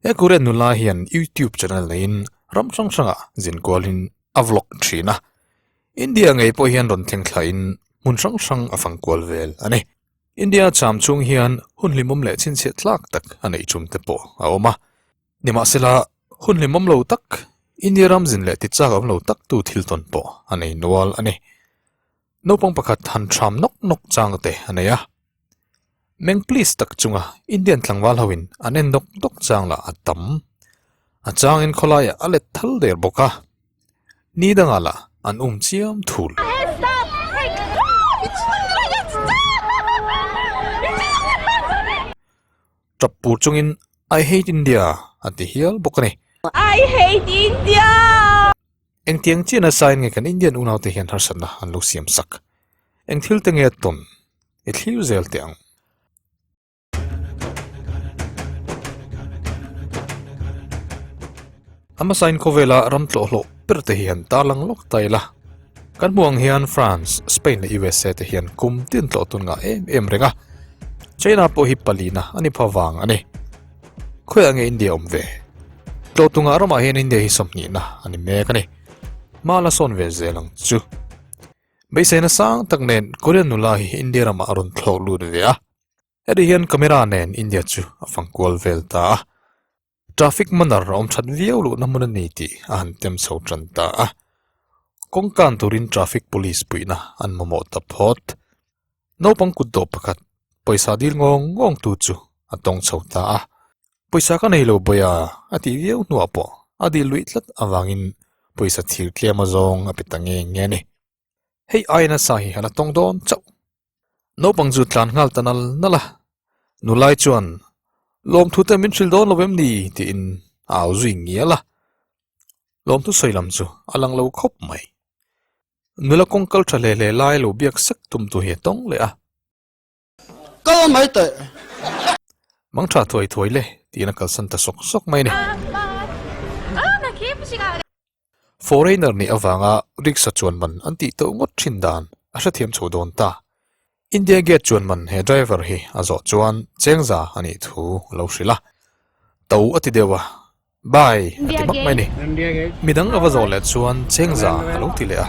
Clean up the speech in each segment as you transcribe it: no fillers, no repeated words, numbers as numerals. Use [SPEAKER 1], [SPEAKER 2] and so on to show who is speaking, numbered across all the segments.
[SPEAKER 1] He Korean nula hian YouTube channel neiin ram hrang hrangah zin kualin a vlog thin a. India ngei pawh hian rawn thleng thlain hmun hrang hrang a fang kual vel a ni. India cham chhung hian hun hlimawm leh chhinchhiah tlak tak a neih tum te pawh a awm a. Nimahsela, hun hlimawm lo tak, India ram zin leh tichak awm lo tak tu thil tawn pawh a nei nual a ni. Naupang pakhat han ṭham nawk nawk chang te a nei a. Meng please tak chunga Indian tlangval hoin an en nawk nawk chang lah a tam. A changin khawlaiah a let thal der bawk a. Ni dangah lah an um chiam thul. Tap pur chungin I hate India a ti hial bawk a ni.
[SPEAKER 2] I hate India!
[SPEAKER 1] Engtiang chiah nasa in nge kan Indian unaute hian harsatna an lo siam sak? Eng thil te nge tawn i thlir zel teh ang? A hmasa in khawvela ram tlawhhlawh ber te hi han tarlang lawk ta ila. Kan hmuh ang hian France, Spain leh USA te hian kum tin tlawh tun ngah em em reng a. China pawh hi palina a ni pha vang a ni. Khawiah nge India awm ve? Tlawhtunga ramah hian India hi sawmhnihna a ni mek a ni. Hma la sawn ve zel ang chu. Beiseina sang tak nen Korean nula hi India ramah a rawn thlawk lut ve a. Heti hian camera nen India chu a fang kual vel ta a. Traffic manner a awm that viau luhna hmun a ni tih a han tem chho tan ta a. Kawngkan turin traffic police puihna an mamawh ta phawt. Naupang kut dawh pakhat pawisa dil ngawng ngawng tu chu a tawng chho ta a. Pawisa ka nei lo bawia a tih viau hnuah pawh a dil luih tlat avangin pawisa thir tlem azawng a pe ta nge nge a ni. Hei aia nasa hi a la tawng dawn chauh. Naupang chu tlan nghal ta nal nal a, nulai chuan lawmthu te min hrilh dawn lo em ni tiin a au zui ngial a. Lawmthu sawi lam chu a lang lo khawp mai. Nula kawng kal tha hle hle lai lo biak sek tum tu hi a tawng leh a.
[SPEAKER 3] Kal mai teh.
[SPEAKER 1] Mang tha thuai thuai le tiin a kalsan ta sawk sawk mai a ni. Foreigner nih avanga rickshaw chuan man an tih tawh ngawt thin dan a hrethiam chho dawn ta. India Gate chuan man he driver hi a zawh chuan chengza a nih thu a lo hrilh a. To a ti deuh a, Bye a ti mak mai ni. Midang a va zawh leh chuan chengza a lo ti leh a,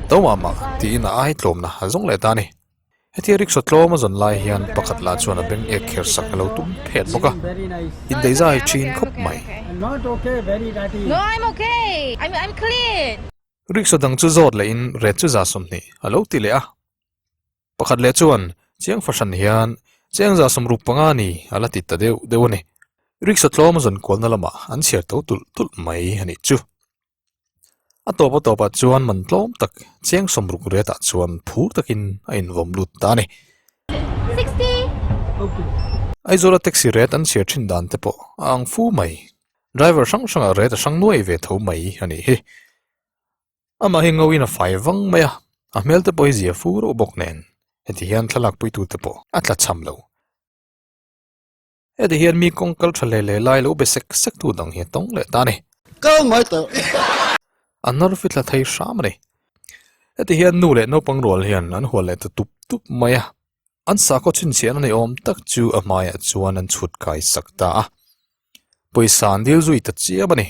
[SPEAKER 1] To mah mah tiin a ai tlawmna a zawng leh ta a ni. Hetia rickshaw tlawm a zawn lai hian pakhat lah chuan a beng ek kher sak a lo tum phet bawk a, indaihzai thin khawp mai. Rickshaw dang chu zawt lehin ret chu za 20 a lo ti leh a. Pakhat leh chuan chiang fahran hian cheng za 65 ni a la ti ta deuh deuh a ni. Rickshaw tlawm a zawn kualna lamah an chhiar to tulh tulh mai a nih chu. A tawp a tawpah chuan man tlawm tak cheng 60 retah chuan phur takin a invawm lut ta a ni. Aizawla taxi ret an chhiar thin dan te pawh a ang fu mai. Driver hrang hrangah ret a hrang nuai ve tho mai a nih hi. Amah hi ngauin a fai vang mai a, a hmel te pawh hi zia fu reuh bawk nen heti hian thlalak puitute pawh a tla cham lo. Heti hian mi kawng kal tha hle hle lai lo be sek sek tu dang hi a tawng leh ta a ni.
[SPEAKER 3] Kal mai tawh.
[SPEAKER 1] A nawr fi thla thei hram a ni. Heti hian nu leh naupang rual hian an hual leh ta tup tup mai a. An sakhaw chhinchhiahna ni awm tak chu a hmaiah chuan an chhut kai sak ta a. Pawisa an dil zui ta chiam a ni.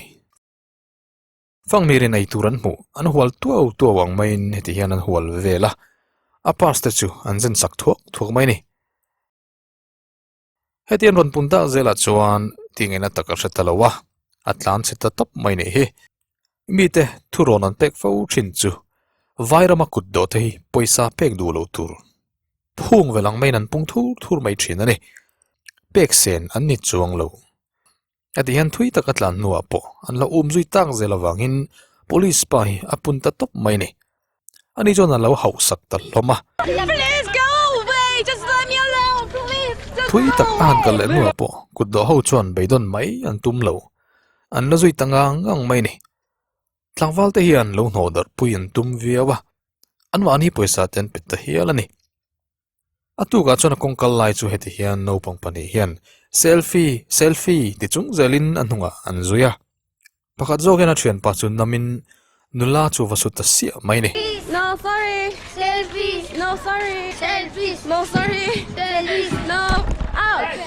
[SPEAKER 1] Fangmirin ei tur an hmuh, an hual tuau tuau ang maiin heti hian an hual vel a, a purse te chu an zen sak thuak thuak mai a ni. Heti an rawn pun tak zelah chuan tingeina tak a hre ta lo a, a tlan chhe ta tawp mai nih hi. Mite thurawn an pek fo thin chu Vairama kut dawh te hi pawisa pek duh loh tur phung vel ang maiin an pung thur thur mai thin a ni. Pek sen an ni chuang lo. Heti hian thui taka tlan hnuah pawh an lo um zui tak zel avangin police pa hi a pun ta tawp mai a ni. Ani chuan a lo hauhsak ta hlawm a. Thui tak a han kal leh hnuah pawh kut dawh ho chuan beidawn mai an tum lo. An la zui ta ngang ngang mai a ni. Tlangval te hian lo hnawh darh pui an tum viau a, anmahni pawisa te an pe ta hial a ni. A tukah chuan a kawng kal lai chu heti hian naupang pahnih hian selfie selfie ti chung zelin a hnungah an zui a. Pakhat zawk hian a thianpa chu namin nula chu va sut ta siah mai a ni.
[SPEAKER 2] No sorry selfie no sorry selfie no sorry selfie no ouch.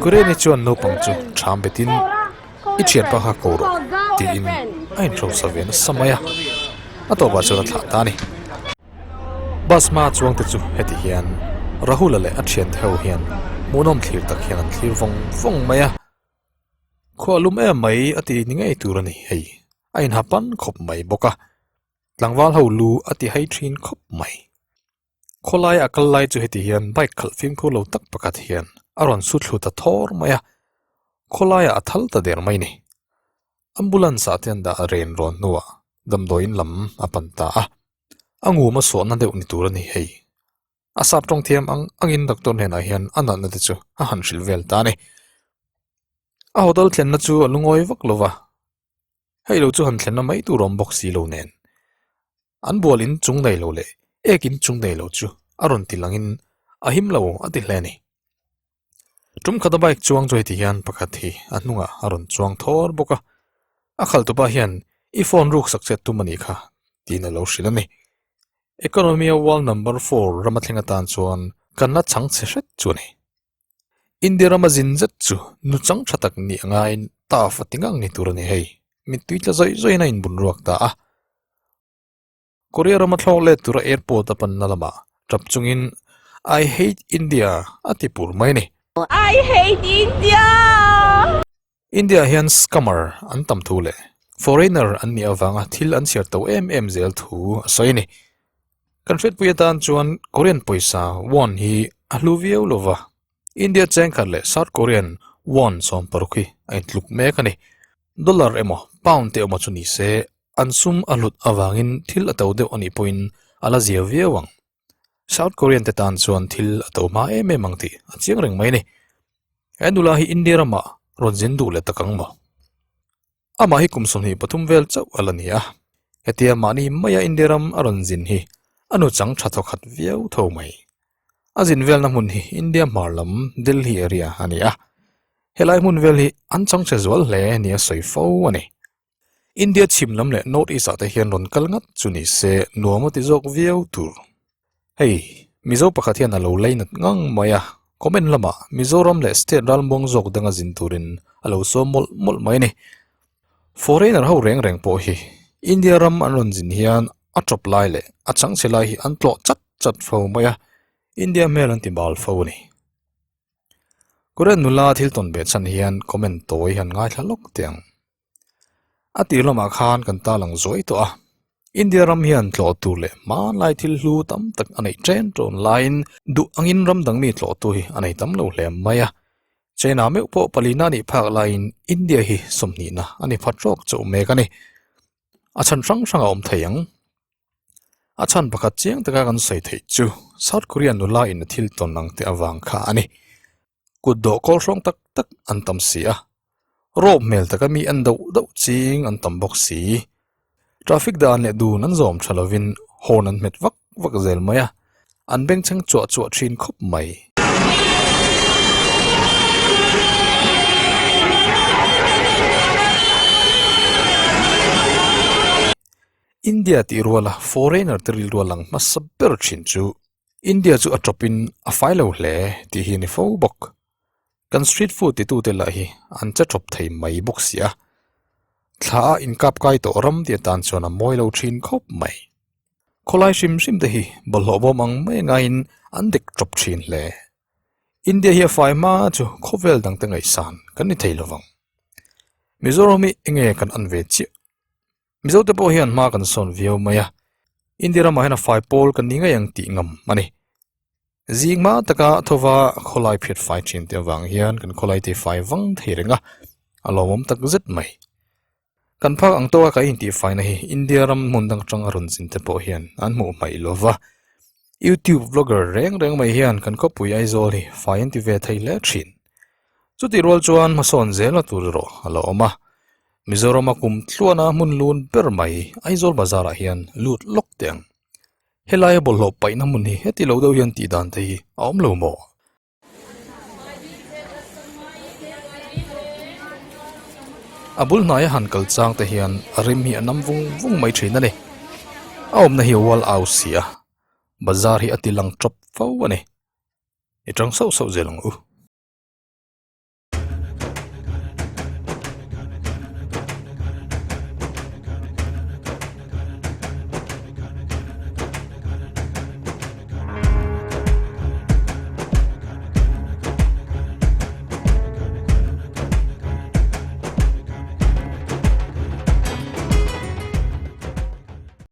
[SPEAKER 1] Kureni chuan naupang chu ṭham betin I ṭhianpa kha ko rawh tiin a inhrosa ve nasa mai a, a tawpah chuan a thlah ta a ni. Bus hma chuangte chu heti hian Rahula leh a ṭhiante ho hian hmuhnawm thlir tak hian an thlir vawng vawng mai a, khuah lum em mai a ti ni ngei tur a ni hei, a inha pan khawp mai bawk a, tlangval ho lu a ti hai ṭhin khawp mai. Khawlai a kal lai chu heti hian bike khalh fimkhur lo tak pakhat hian a rawn su thlu ta thawr mai a, khawlaiah a thal ta der mai ni. Ambulance ah te an dah ren rawn hnuah damdawiin lam a pan ta a, a ngum a sawhna deuh ni tur a ni hei. A sap tawng thiam ang angin doctor hnenah hian a natna te chu a han hrilh vel ta a ni. A hotel thlenna chu a lungawi vak lo va, hei lo chu han thlenna mai tur awm bawk si lo nen. An bual in chung nei lo leh ek in chung nei lo chu a rawn ti langin a him lo a ti hle a ni. Tum khata bike chuang chu heti hian pakhat hi a hnungah a rawn chuang thawr bawk a, a khaltupa hian i phone ruk sak chet tum a nih kha tiin a lo hrilh a ni. Economy a world number four rama thleng atan chuan kan la chang chhe hret chu a ni. India rama zin zet chu nu chang tha tak nih a ngaiin taf a ti ngang ni tur a ni hei. Mittui tla zawih zawihin a inbun ruak ta a. Korea rama thlawk let tura airport a panna lamah tap chungin I hate India a ti pur mai a ni.
[SPEAKER 2] I hate India!
[SPEAKER 1] India hian scammer an tam thu leh foreigner an nih avanga thil an chhiar to em em zel thu a sawi a ni. Kan hriatpui atan chuan Korean pawisa won hi a hlu viau lo va, India chengkhat leh South Korean won 16 hi a intluk mek a ni. Dollar emaw pound te emaw chu ni se an sum a hlut avangin thil a to deuh a nih pawhin a la zia viau ang. South Korean te tan chuan thil a to hma em em ang tih a chiang reng mai a ni. He nula hi India ramah rawn zin duh leh tak ang maw? Amah hi kum 23 vel chauh a la ni a, hetia mahni maia India ram a rawn zin hi a nuchang tha thawkhat viau tho mai. A zin velna hmun hi India hmar lam Delhi area a ni a, helai hmun vel hi an changchhe zual hle nia sawi fo a ni. India chhim lam leh North East ah te hian rawn kal ngat chu ni se nuam a ti zawk viau tur. Hei, Mizo pakhat hian a lo leinat ngang mai a, comment lamah Mizoram leh state ralmuang zawk danga zin turin a lo sawm mawlh mawlh mai a ni. Foreigner ho reng reng pawh hi India ram an rawn zin hian a tawp lai leh a changchhe lai hi an tlawh chat chat fo mai a, India hmel an ti bal fo a ni. Korean nula thil tawn ve chhan hian comment tawi han ngaithla lawk teh ang. A tir lamah khan kan ta lang zuai tawh a, India ram hian tlawh tur leh hmanlai thil hlu tam tak a neih chen tawn laiin duh angin ram dang mi tlawh tu hi a nei tam lo hle mai a. China meuh pawh palina nih phak laiin India hi sawmhnihna a ni phat rawk chauh mek a ni. A chhan hrang hrang a awm thei ang. A chhan pakhat chiang taka kan sawi theih chu South Korea nula in a thil tawn ang te avang kha a ni. Kut dawh kawl hrawng tak tak an tam si a, rawp hmel taka mi en deuh deuh ching an tam bawk si. Traffic dan leh dun an zawm tha lovin horn an hmet vak vak zel mai a, an bengchheng chuah chuah thin khawp mai. India tih ruala foreigner te rilru a lang hmasa ber thin chu India chu a tawpin a fai lo hle tih hi a ni fo bawk. Kan street food titute lah hi an che tawp thei mai bawk si a, thla a inkap kai tawh ram tih atan chuan a mawi lo thin khawp mai. Khawlai hrim hrim te hi bawlhhlawh bawm ang mai ngaiin an dek tawp thin hle. India hi a fai hma chu khawvel dangte ngaihsan kan ni thei lovang. Mizoram hi enge kan an ve chiah? Mizote pawh hian hma kan sawn viau mai a, India ramah hian a fai pawl kan ni ngei ang tih ngam a ni. Zing hma taka thawva khawlai phiat fai thin te avang hian kan khawlai te fai vang thei reng a, a lawmawm tak zet mai. Kan phak ang tawka kan intihfaina hi India ram hmun dang atang a rawn zin te pawh hian an hmuh hmaih lo va. YouTube vlogger reng reng mai hian kan khawpui Aizawl hi fai an ti ve thei hle thin. Chutih rual chuan hmasawn zelna tur erawh a la awm a, Mizorama kum tluana hmun lun ber mai Aizawl bazar ah hian lut lawk teh ang. Helaia bawlhhlawh paihna hmun hi heti lo deuh hian tih dan te hi a awm lo maw? A bul hnaia han kal chang te hian a rim hi a nam vung vung mai thin a ni. A awmna hi a wall au si a, bazar hi a ti lang tawp fo a ni. I tang sauh sauh zel ang u.